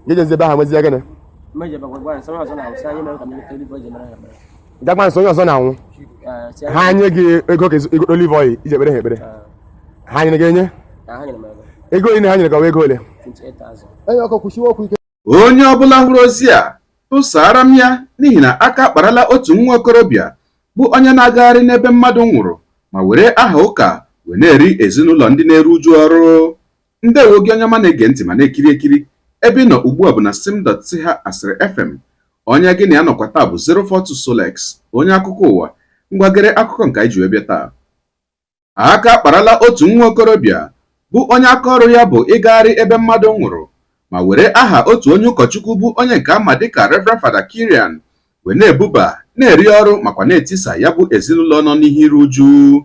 Ga-ejezi ebe ahụ nwezie gịnị? Gakwa nso onye ọzọ na-anwụ, ha nye gị ego ka ego olive oil iji ekpere ha ekpere. Ha nyere gị enye ego ole? Ha nyere gị ọwa ego ole? Onye ọbụla hụrụ ozi a, tụsara m ya, n'ihi na aka akparala otu nwa okorobịa bụ onye na-agagharị n'ebe mmadụ nwụrụ ma were aha ụka wee na-eri ezinụlọ ndị na-eru uju ọrụ. Ndewo gị, onye ọma na-ege ntị ma na-ekiri ekiri. Ebe ị nọ ugbu a bụ na sim.si ha asịrị FM. Onye gị na ya nọkwa taa bụ 042 Solex, onye akụkọ ụwa. Ngwagere akụkọ nke anyị ji wee bịa taa. Aka akparala otu nwa okorobịa bụ onye aka ọrụ ya bụ ịgagharị ebe mmadụ nwụrụ ma were aha otu onye ụkọchukwu bụ onye nke ama dịka Reverend Father Kirian wee na-ebuba, na-eri ọrụ, makwa na-etisa ya bụ ezinụlọ nọ n'ihe iru uju.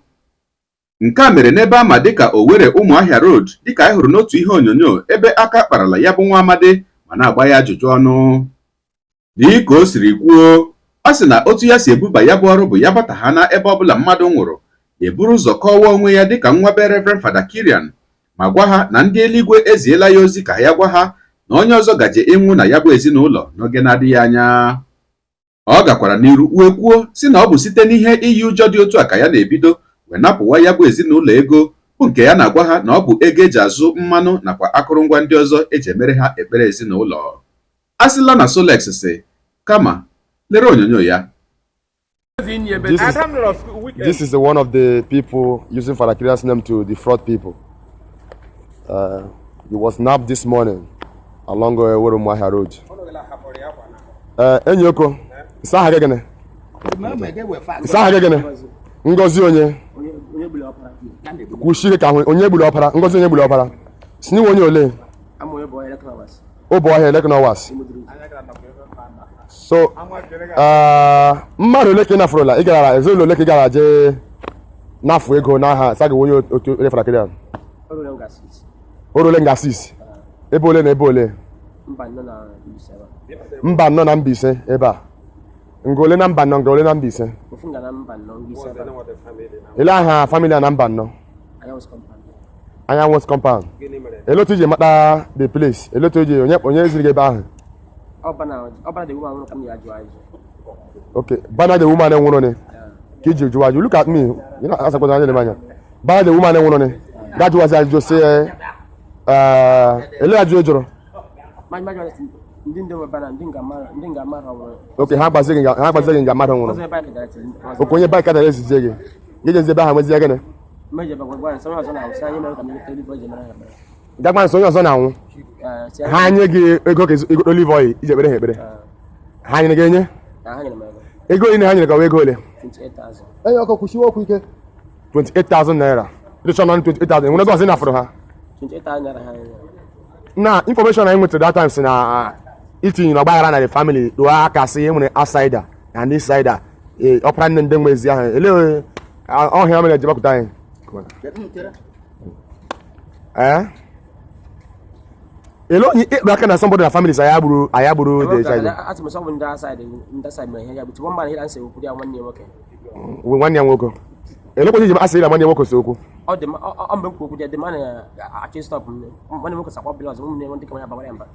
Nke a mere n'ebe ama dịka Owerri Ụmụahịa Road, dịka anyị hụrụ n'otu ihe onyonyo ebe aka kparala ya bụ nwa amadi ma na-agba ya ajụjụ ọnụ. Dịka o siri kwuo, ọ sị na otu ya si ebuba ya bụ ọrụ bụ ya bata ha na ebe ọbụla mmadụ nwụrụ, eburu ụzọ kọwaa onwe ya dịka nwa be Reverend Father Kirian ma gwa ha na ndị eluigwe eziela ya ozi ka ya gwa ha na onye ọzọ gaje ịnwụ na ya bụ ezinụlọ n'oge na-adịghị anya. Ọ gakwara n'iru wee kwuo si na ọ bụ site n'ihe iyi ụjọ dị otu a ka ya na-ebido wee napụwa ya bụ ezinụlọ ego, bụ nke ya na-agwa ha na ọ bụ ego eji azụ mmanụ nakwa akụrụngwa ndị ọzọ eji emere ha ekpere ezinụlọ. A sịla na Solex si, kama lere onyonyo ya. This is one of the people using Father Kirian's name to defraud people. He was nabbed this morning along Owerri Umuahia Road. Enyi oko, isa aha gị gịnị? Isa aha gị gịnị? Ngozi onye? Kwuchie ka ahụ onye gburu ọpara. Ngozi onye gburu ọpara. Si n'iwe onye ole? Ụbụ ọhịa Eleknowas. So, mmadụ ole ka ị nafurula? Ị gara ezinụlọ ole ka ị gara jee nafu ego n'aha sa gị onye otu onye Father Kirian? O ruole nga 6. Ebe ole na ebe ole? Mba anọ na Mbaise ebe a. Nga ole na mba anọ, nga ole na Mbaise? Ele aha family a na mba anọ? Anyanwụ compound. Ele otu iji mata the place? Ele otu iji onye ziri gị ebe ahụ? Okay, bana the woman nwụrụ ni ka iji jụwa ajụ. Look at me. You know, asakwa anya anya. Bana the woman nwụrụ ni. Ga jụwazi ajụjụ sị, ele ajụjụ ị jụrụ? Okay, ha gbazie gị nga mmadụ nwụrụ. Okay, onye bike dara ezizie gị. Gị jezi ebe ahụ nwezie gịnị? Gakwa nso onye ọzọ na-anwụ. Ha nye gị ego ka ego olive oil iji ekpere ha ekpere. Ha nyere gị enye? Ego ole ha nyere gị ọwa ego ole? 28,000 naira. Ịdịchọ nọ 28,000. Enwere ego ọzọ ị nafụrụ ha? Na information anyị nwetara that time si na itinye ọgbaghara na the family ruo aka sị e nwere outsider na ndị insider, ọpara nne ndị nwe ezi ahụ ele ọhịa mere eji gbapụta anyị. Ee, ele onye ịkpụ aka na somebody na family sị anya gburu, anya gburu the child. Nwanne ya nwoke. Elekwa iji asị na nwanne ya nwoke so okwu. Ọ dị ọ mgbe m kwuru okwu dị ma na-achọ stop m, nwanne m nwoke sakwa bịla ọzọ, ụmụnne m ndị ka ya babara ya mba.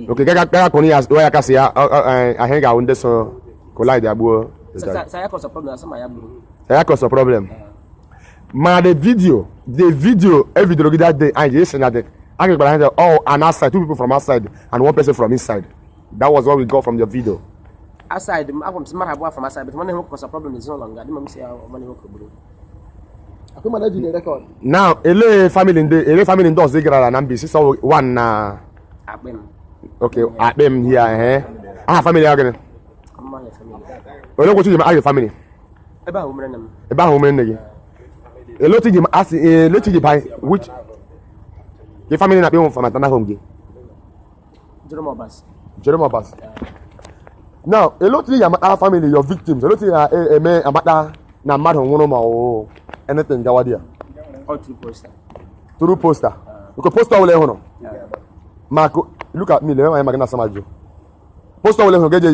Okay, gaga gaga kụrụ ya ya kasị ya ahụ ga-awụ ndị so collide agbuo. Sa ya cause problem, asị ma ya gburu. Ya cause problem. Ma the video e video gị that day anyị ji esi na the anyị gbara anyị all an outside, two people from outside and one person from inside. That was what we got from the video. Outside agwa m sị mmadụ abụọ from outside, but nwanne m nwoke cause problem ezinụlọ nga dị ma m sị ya nwanne m nwoke gburu. Now, ele family ndị ọzọ ị gara na Mbaise sọ one na akpị m. Okay, akpị m here. Aha family ya gịnị? Mma ya family. Ole kwochi ji ma family? Ebe ahụ mere nne m. Ebe ahụ mere nne gị. Ele otu ji asị, ele otu ji banye which the family na-akpị m from maternal home gị? Jerome Obasi. Jerome Obasi. Now, ele otu ji amata family your victims? Ele otu ji eme amata na mmadụ nwụrụ ma ọ anything gawa dị ya? All through poster. Through poster. Okay, poster ole hụrụ ma look at me, lee anya maka na asam ajụ. Poster ole hụrụ ga-eje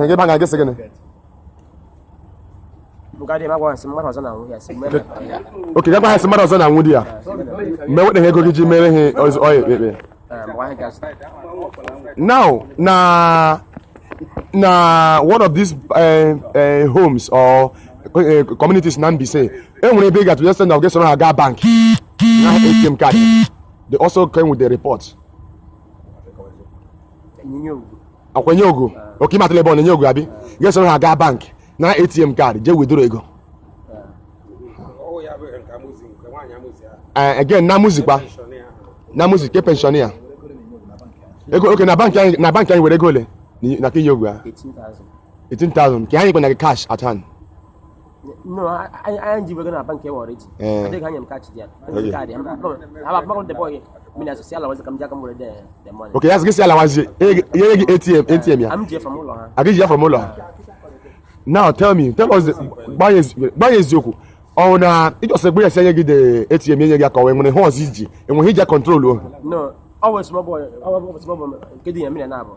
gị ba ga gị sị gịnị? Nke adịghị m agwa nsị mmadụ ọzọ na-anwụ ya sị mere. Okay, gakwa ha sị mmadụ ọzọ na-anwụ di ya mgbe weta ha ego gị ji mere ha ọya ekpe ekpe. Mgbe anyị ga-azụta. Now, na one of these homes or communities na Mbaise, enwere ebe ị ga to send of soro ha gaa bank na ATM card. They also came with the report. Ịnyịnya Ogu. Akwenye Ogu. Okay, ịmatụla ebe ọ na-enye Ogu abi ga-esoro ha gaa bank na ATM card jee withdraw ego. Ọ ya bụ nke amụzi nke nwaanyị amụzi ahụ. Again na muzikwa Pension ya ahụ. Na muzi ke pension ya ego. Okay, na bank anyị, na bank anyị were ego ole na ka inye Ogu ha? 18,000. 18,000 ka anyị kwe na cash at hand. No, anyị ji ego na bank ewe already. Adịghị anya m cash dị ya. Kaadị agbakọ the boy mi na si ala wazi ka m ji aka m were the money. Okay, ya sị gị si alawazie nye gị ATM ya. Am ji from ụlọ ha. Aga ji ya from ụlọ ha. Now tell me, tell us, gbanye eziokwu, ọ na ịjọsị egbe ya si enye gị the ATM, enye gị aka, ọ enwere ihe ọzọ iji enwere ihe iji control o? No, ọ bụ small boy, ọ bụ small boy nke dị ya mmiri na abụ.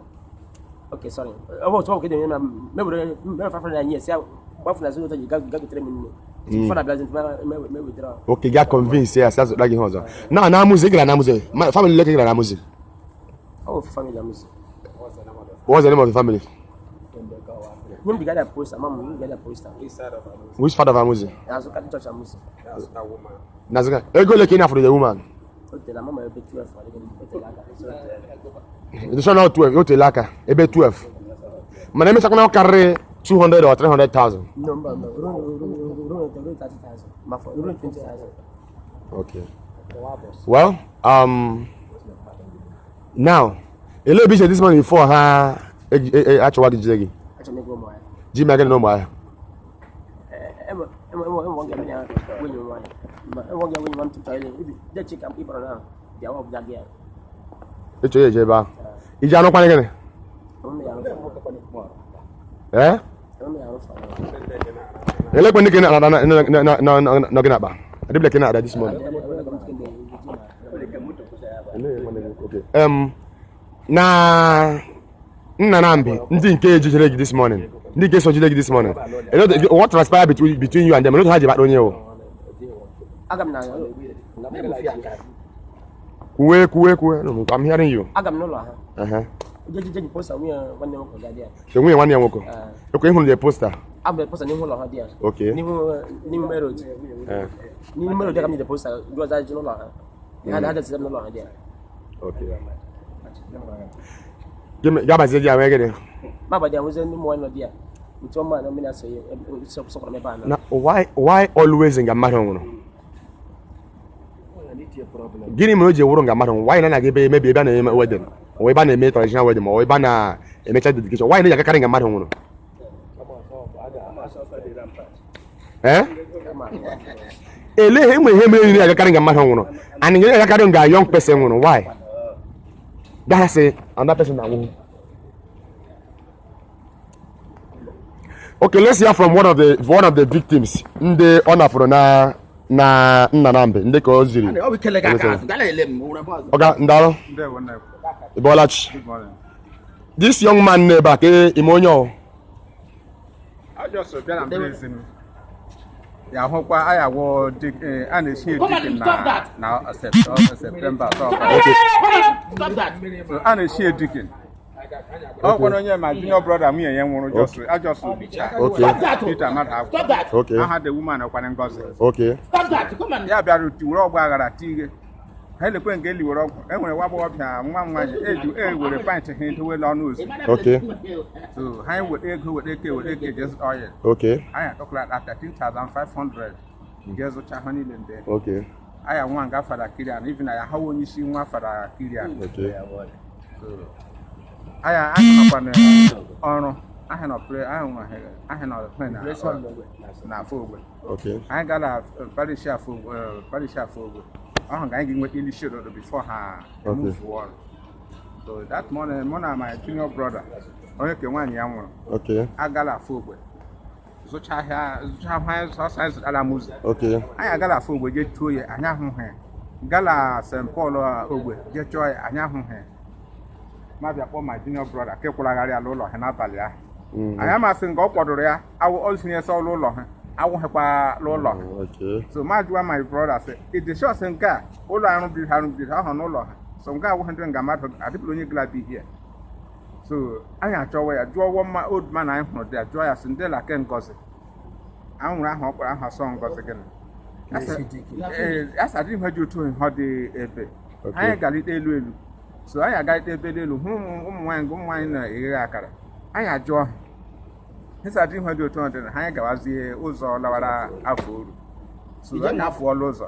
Okay, sorry, ọ bụ small boy nke dị ya na mewere mere fafa na nye si gbafu na zụ ụtọ ji ga gotere m nne fada bịazi me withdraw. Okay, ga convince ya si azụta gị ihe ọzọ na amụzi ị gara na amụzi family leke gara na amụzi. Ọ bụ family amụzi. What's the name of the family? Nye m bigada poster, ma m bigada poster. Which side of Amuzi? Which part of Amuzi? Azụ Catholic Church amụzi. That's that woman. Nazika ego ole ka ị na-afụrụ the woman? O tere mama ebe 12 adịghị o tere aka. Edishon 12 o tere aka ebe 12, mana emechakwana ọ karịrị 200 or 300,000. No, mba, mba, ruo 30,000 ma fọ ruo 20,000. Okay. Well, now, ele ebe iche this morning before ha achọwa gị jide gị? Achọrọ m ịgwa ụmụ ya. Ji mee gịnị na ụmụ ahịa? Enwe ga ya nwunye nwaanyị ma enwe ga nwunye nwa m tụtara ile ibi de chika m ịkpọrọ na bịa ọ bịa gị ya. Ịchọ ya eje ebe ahụ. Iji anụkwanị gịnị? Enwe ya arụfa. Eh? Enwe ya arụfa. Ele kwe ndị ka ị na gị na-akpa? Adịbịla ka ị na-ada this morning. Okay. Na nna Nnamdi, ndị nke ejijere gị this morning, ndị nke so jide gị this morning. What transpired between you and them? Ele otu ha ji bakta onye o? Aga m na Kwuwe, kwuwe, kwuwe. No, I'm hearing you. Aga m n'ụlọ ha. Jeji jeji poster nwunye nwanne m nwoke ga dị ya. So nwunye nwanne ya nwoke. Okay, ịhụrụ the poster. Abụ poster n'ihu ụlọ ha dị ya. N'ihu n'ihu main road. N'ihu main road ka m jide poster jụọ ọzọ ajụjụ n'ụlọ ha. Ha deziri m n'ụlọ ha dị ya. Okay. Gabazie gị ahụ gịnị? Ma gbadi ahụzie ndị ụmụ nwaanyị nọ dị ya. Otu ọma na mmiri asọ ya sọkwara m ebe a na. Na why always nga mmadụ nwụrụ? Gịnị mere o ji wụrụ nga mmadụ nwụrụ? Why na anaghị ebe emebi ebe a na-eme wedding? Or ebe a na-eme traditional wedding ma ọ ebe a na-emecha dedication? Why na-eji agakarị nga mmadụ nwụrụ? Eh? Ele enwe ihe mere ị na-agakarị nga mmadụ nwụrụ? And ị na-agakarị nga young person nwụrụ? Why? That say another person na-anwụ. Okay, let's hear from one of the victims. Ndị ọ nafụrụ na nna Nnamdi, ndị ka o ziri. Ọ bụ ikele gị aka azụ, gaa ele m, nwere ebe ọzọ. Oga, ndalụ. Ndewo nne. Ịbọọlachi. Good morning. This young man n'ebe a ka ime onye ọ? A just bịa na mmiri m. Ya hụkwa a ya wụ a na-esi Come on, deacon stop na that. na September atọ. Okay. Stop that. So a na-esi deacon. Ọ gwara onye ma junior brother nwunye ya nwụrụ just a just bicha. Okay. Stop that. Peter mmadụ akwụ. Stop that. Okay. Aha the woman ọkwana Ngozi. Okay. Stop that. Come on. Ya bịara tiwere ọgba aghara tighe. Ha elekwe nke eliwere ọgwụ. E nwere nwa agbọghọbịa nwa m nwaanyị eji e were pint ha edowela ọnụ ozu. Okay. So ha were ego were eke were eke jee zụta oil. Okay. Anyị atọkụla at 13,500 nke zụcha ha niile ndị Okay. aya nwa nga fada kirian even aya ha onye isi nwa fada kirian. Okay. Aya ahụ nọkwa n'ọrụ ahụ nọ pre ahụ nọ ahụ nọ pre na na afọ ogbe. Okay. Anyị gara parish afọ ogbe, parish afọ ogbe ahụ ga anyị ga-enweta ilisi ododo before ha move ọrụ. So that morning mụ na my junior brother onye ke nwaanyị ya nwụrụ agala afọ ogbe zụcha ahịa zụcha ahịa sọsọ anyị zụtara m ụzọ. Anyị agala afọ ogbe jee tuo ya, anyị ahụghị ya. Gala St. Paul ogbe jee chọọ ya, anyị ahụghị ya. Ma bịa kpọọ my junior brother ka kwụragharị ala ụlọ ha n'abalị ahụ. Anyị amasị nke ọ kpọdoro ya awụ o sinye sọ ụlọ ha awụghịkwa n'ụlọ ha. So ma jụwa my brother sị ịdị shọs nke a ụlọ arụbiri arụbiri ahụ n'ụlọ ha. So nga awụ ndị nga mmadụ adịbụla onye gla bi here. So anyị achọwa ya, jụọ mma old man anyị hụrụ dị ya, jụọ ya sị ndị lake Ngozi anwụrụ ahụ ọ kpọrọ aha sọ Ngozi gịnị. Asị adịghị ihe ji otu ihe dị ebe anyị galite elu elu. So anyị agalite ebe elu hụ ụmụ nwaanyị na-eghe akara. Anyị ajụọ ha hịsa adịghị ihe dị otu ọ dị na anyị gawazie ụzọ lawara afọ oru. So anyị afụọla ụzọ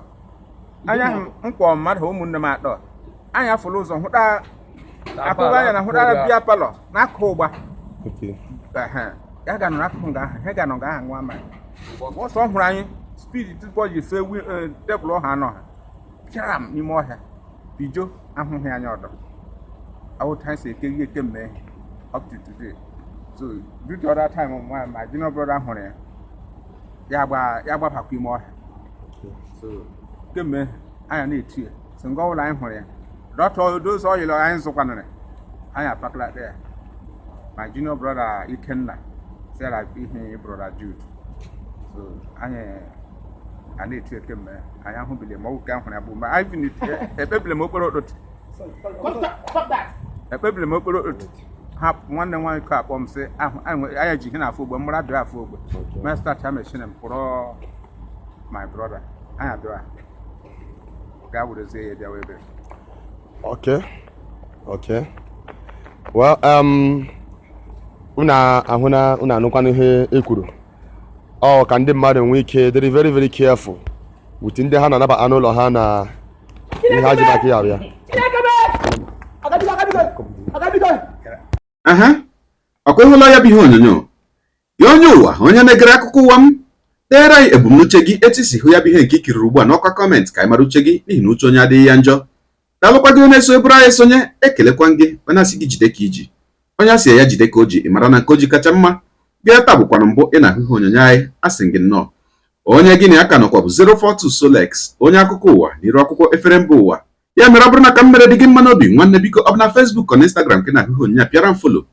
anya mkpọ mmadụ ụmụnne m atọ anyị afụla ụzọ hụta akụkọ anya na hụta bịa palọ n'akụ ụgba. Ya ga nọ n'akụkụ nga ahụ, ha ga nọ nga ahụ nwa ma ọsọ hụrụ anyị spidi tupu ọ ji fee tebụl ọha anọ ha pịara m n'ime ọhịa bijo ahụghị anya ọdọ awụta anyị si ekeghị eke mmee up to today. So due to other time my junior brother hụrụ ya ya gbabakwa ime ọhịa. So kemgbe anyị na-eti ya so nga ọbụla anyị hụrụ ya dọtọ dozi ọyịlọ anyị zụkwanara anyị apakalata ya. My junior brother Ikenna sara ihe brother Jude. So anyị a na-eti ya kemgbe anyị ahụbili ma ọ bụ ka hụrụ ya bụ ma anyị ekpebili m okporo ụtụtụ ekpebili m okporo ụtụtụ ha nwanne nwaanyị ka akpọ m sị anyị ji ihe na afọ ogbe mgbara bịa afọ ogbe ma start ya machine m kpọrọ my brother anyị abịa gaa werezie ya bịawa ebe. Okay. Well, unu ahụ na unu anụkwanụ ihe e kwuru. Ọ ka ndị mmadụ nwee ike dịrị very very careful with ndị ha na-anabata n'ụlọ ha na ihe ha ji maka ya bịa. Aha, ọkwa ịhụla ya bụ ihe onyonyo gị onye ụwa onye na-egere akụkọ ụwa m deere anyị ebumnuche gị etu isi hụ ya bụ ihe nke ikiriri ugbu a n'ọkwa comment ka anyị mara uche gị n'ihi na uche onye adịghị ya njọ. Daalụkwa gị onye na-eso eburu anyị esonye, ekelekwa gị onye asị gị jide ka iji, onye asị ya jide ka o ji, ị mara na nke o ji kacha mma. Gị taa bụkwanụ mbụ ị na-ahụ ihe onyonyo anyị, asị gị nnọọ. Onye gị na ya ka nọkwa bụ 042 Solex, onye akụkọ ụwa n'iru akwụkwọ efere mba ụwa. Ya mere ọ bụrụ na ka m mere dị gị mma n'obi nwanne, biko ọ bụ na Facebook ọ na Instagram ka ị na-ahụ ihe onyonyo a, pịara m follow.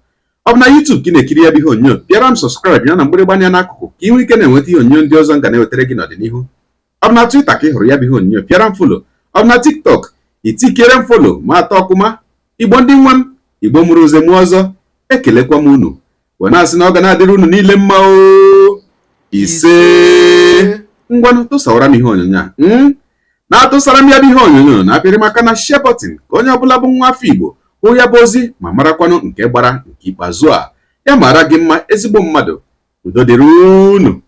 Ọ bụ na YouTube ka ị na-ekiri ya bụ ihe onyonyo, pịara m subscribe ya na mgbịrịgba anya n'akụkụ ka ị nwee ike na-enweta ihe onyonyo ndị ọzọ m ga na-ewetara gị n'ọdịnihu. Ọ bụ na Twitter ka ị hụrụ ya bụ ihe onyonyo, pịara m follow. Ọ bụ na TikTok, itikere m follow ma atọ ọkụma. Igbo ndị nwe m, Igbo mụrụ ụzọ mụọ ọzọ, ekelekwa m unu wee na-asị na ọ ga na-adịrị unu niile mma o. Ise ngwanụ, tụsawara m ihe onyonyo a na-atụsara m ya bụ ihe onyonyo na-apịrị maka na share button ka onye ọbụla bụ nwa afọ Igbo hụ ya bụ ozi ma marakwanụ nke gbara nke ikpeazụ a. Ya mara gị mma ezigbo mmadụ, udo dịrị unu.